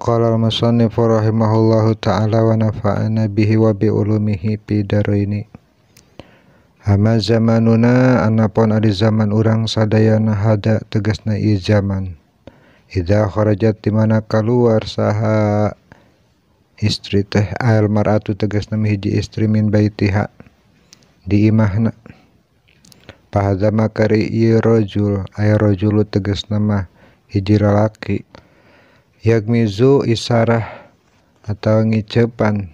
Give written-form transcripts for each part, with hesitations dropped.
Qala al-musannif rahimahullahu ta'ala wa nafa'ana bihi wa bi ulumihi fi daraini. Hama zamanuna anapun ari zaman urang sadayana hada tegasna ieu zaman. Idza kharajat di mana kaluar saha istri teh al mar'atu tegasna hiji istri min baitiha di imahna. Fahadza makari ieu rajul ay rajulu tegasna mah hiji lalaki yagmizu isarah atau ngicepan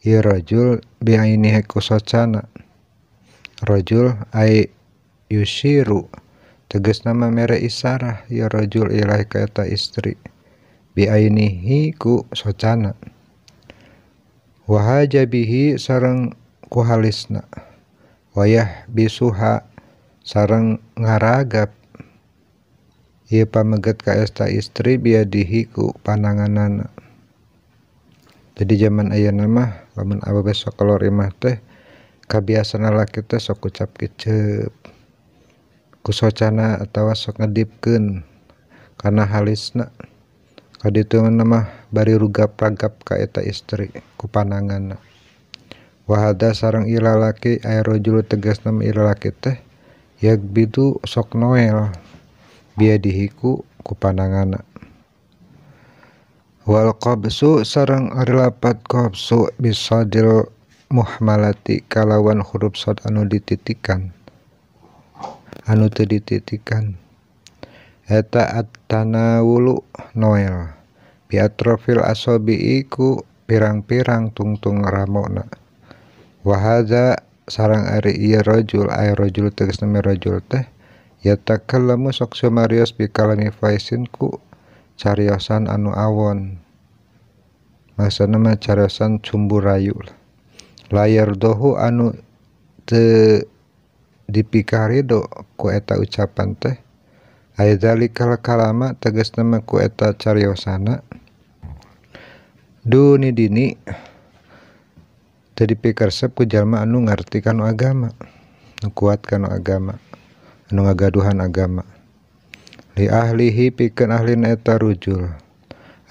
ieu rajul biainihi ku socana. Rajul ay yushiru tegasna mah mere isarah ieu rajul ilahi ka eta istri biainihi ku socana. Wa hajabihi sareng ku halisna wayah bisuha sareng ngaragap ieu pameget ka eta istri biadihi ku pananganana. Jadi zaman ayeuna mah lamun awewe sok keluar imah teh kabiasaan lalaki teh sok ucap kicep ku socana atawa sok ngedipkeun kana halisna. Kaditu mah bari rugap-ragap ka eta istri ku pananganna. Wa hadza sareng ieu lalaki aya rajul tegasna ieu lalaki teh yagbidu sok noel biadihi ku pananganna. Wal qabsu sareng ari lapat qabsu bisadil muhmalati kalawan huruf sad anu dititikan anu teu dititikan eta at-tanawulu noel biatrofil asobi ku pirang-pirang tungtung ramona. Wa hadza sareng ari ieu rajul ay rajul tegasna rajul teh yatakallamu sok sumarios bi kalami faisin ku cariosan anu awon. Maksudna mah cariosan cumbu rayu. Layar dohu anu teu dipikarido ku eta ucapan teh ay zalikal kalama tegasna mah ku eta cariosana duni dini teu dipikaresep ku jalma anu ngarti kanu agama, nu kuat kanu agama, anu ngagaduhan agama. Li ahlihi pikeun ahlina eta rujul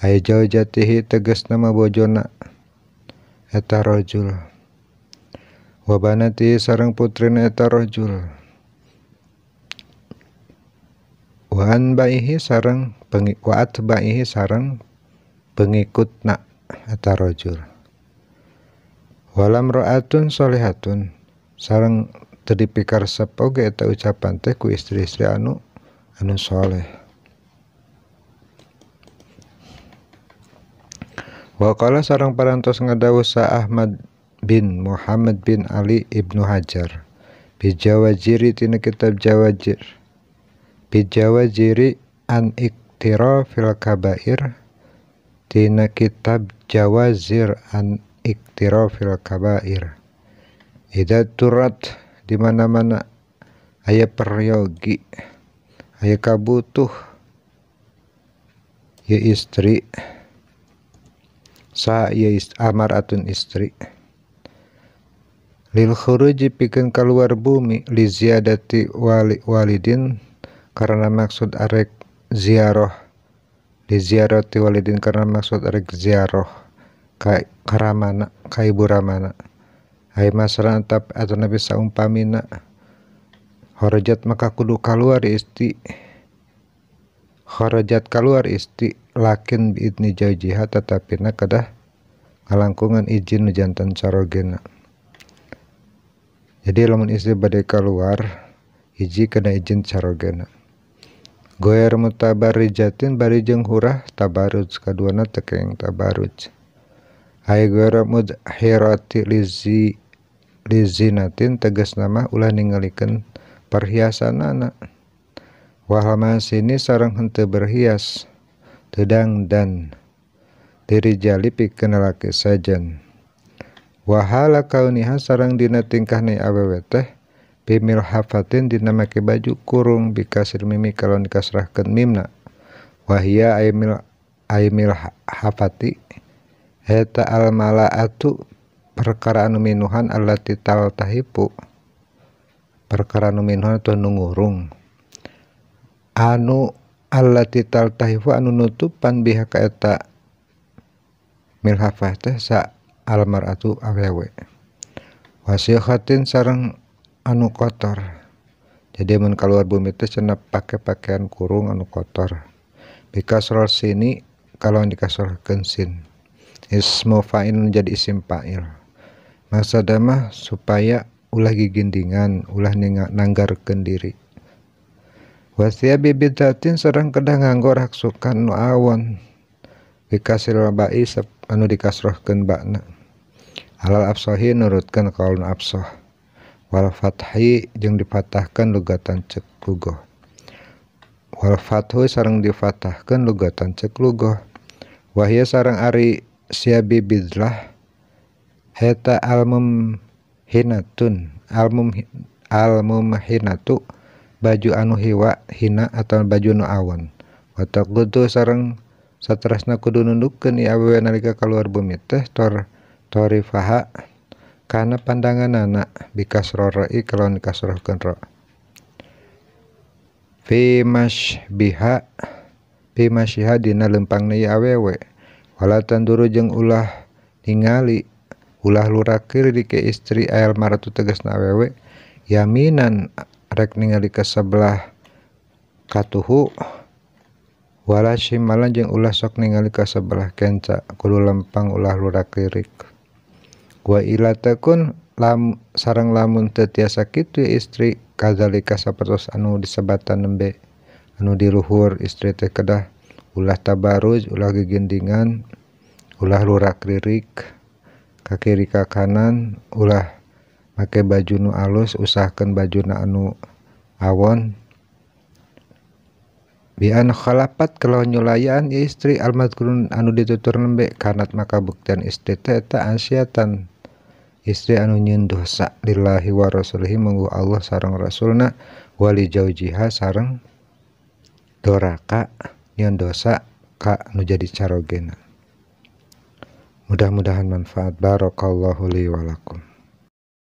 ay jaujatihi tegasna mah bojona eta rajul wa banatihi sareng putrina eta rajul wa anbaihi sareng wa atbaihi sareng pengikutna eta rajul. Walam ra'atun sholihatun sareng teu dipikaresep oge eta ucapan teh ku istri-istri anu soleh. Wa qala sareng parantos ngadawuh sa Ahmad bin Muhammad bin Ali ibnu Hajar bijawajiri tina kitab Jawajir bijawajiri an iktirafil kabair tina kitab Jawazir an iktirafil kabair. Idza turat di mana-mana aya peryogi aya kabutuh ieu istri sa ieu amaratun istri lil khuruji pikeun kaluar bumi li ziyadati walidin karena maksud arek ziarah li ziyarati walidin karena maksud arek ziarah ka karamana ka ibu ramana ai masran tap atau nabi saumpamina kharajat maka kudu kaluar isti kharajat kaluar isti lakin biidni jaujiha tetapina kedah ngalangkungan izin nu jantan carogena. Jadi lamun istri bade kaluar hiji kena izin carogena. Goer mutabarrijatin bari jeung hurah tabaruj kaduana teu kenging tabaruj. Ay goer mudhirati lizinatin tegasna mah ulah ningalikeun perhiasanana. Wahal sini sareng henteu berhias teu dangdan dirijali pikeun lalaki sajen. Wahala kauniha sareng dina tingkahna awewe teh bimil hafatin dina make baju kurung bikasir mimi kalon dikasrahkeun mimna. Wahia aimil hafati eta al malaatu perkara anu minuhan allati taltahipu perkara anu minuhan atau nu ngurung anu allati taltahifu anu nutupan biha ka eta Milhafah teh sa almar'atu awewe. Wasihatin sareng anu kotor. Jadi mun kaluar bumi teh cenah pake pakaian kurung anu kotor. Bikasrol sini kalau dikasrahkeun sin. Ismu fa'il menjadi isim fa'il. Maksudna mah supaya ulah gigindingan, ulah nanggarkeun diri. Wasiabi bidatin sareng kedah nganggo raksukan nu awon. Bikasril ba'i anu dikasrahkeun ba'na. Alal afsahi nurutkeun kaul nu afsah. Wal fathi jeung dipatahkeun lugatan cek lugoh. Wal fathu sareng difatahkeun lugatan cek lugoh. Wahya sareng ari siabi bidlah heta almum hinatun almum hinatu baju anu hiwa hina atau baju nu awon. Wa taquddu sareng saterasna kudu nundukkeun ieu awewe nalika kaluar bumi teh torifaha kana pandanganana bikasroi kalawan dikasrohkeun ro. Fi mashbiha fi masyiha dina lempangna ieu awewe. Wala tanduru jeung ulah ningali ulah lurakir di ke istri ayal maratu tegasna awewe yaminan rek ningali ke sebelah katuhu wala shimalan jeung ulah sok ningali ka sebelah kenca kudu lempang ulah lurak lirik. Wa ila takun lam sareng lamun teu tiasa kitu istri kadzalika sapertos anu disebatan nembe anu di luhur istri teh kedah ulah tabaruj ulah gegindingan ulah lurak lirik ka kiri ka kanan ulah make baju nu alus usahakeun bajuna anu awon. Bian khalapat kalau nyulayaan istri almadkurun anu ditutur nembe kanat maka buktian istri teh eta ansiatan istri anu nyieun dosa lillahi wa rasulihi munggu Allah sareng rasulna wali jaujiha sareng doraka nyieun dosa ka nu jadi carogena. Mudah-mudahan manfaat. Barakallahu li wa lakum.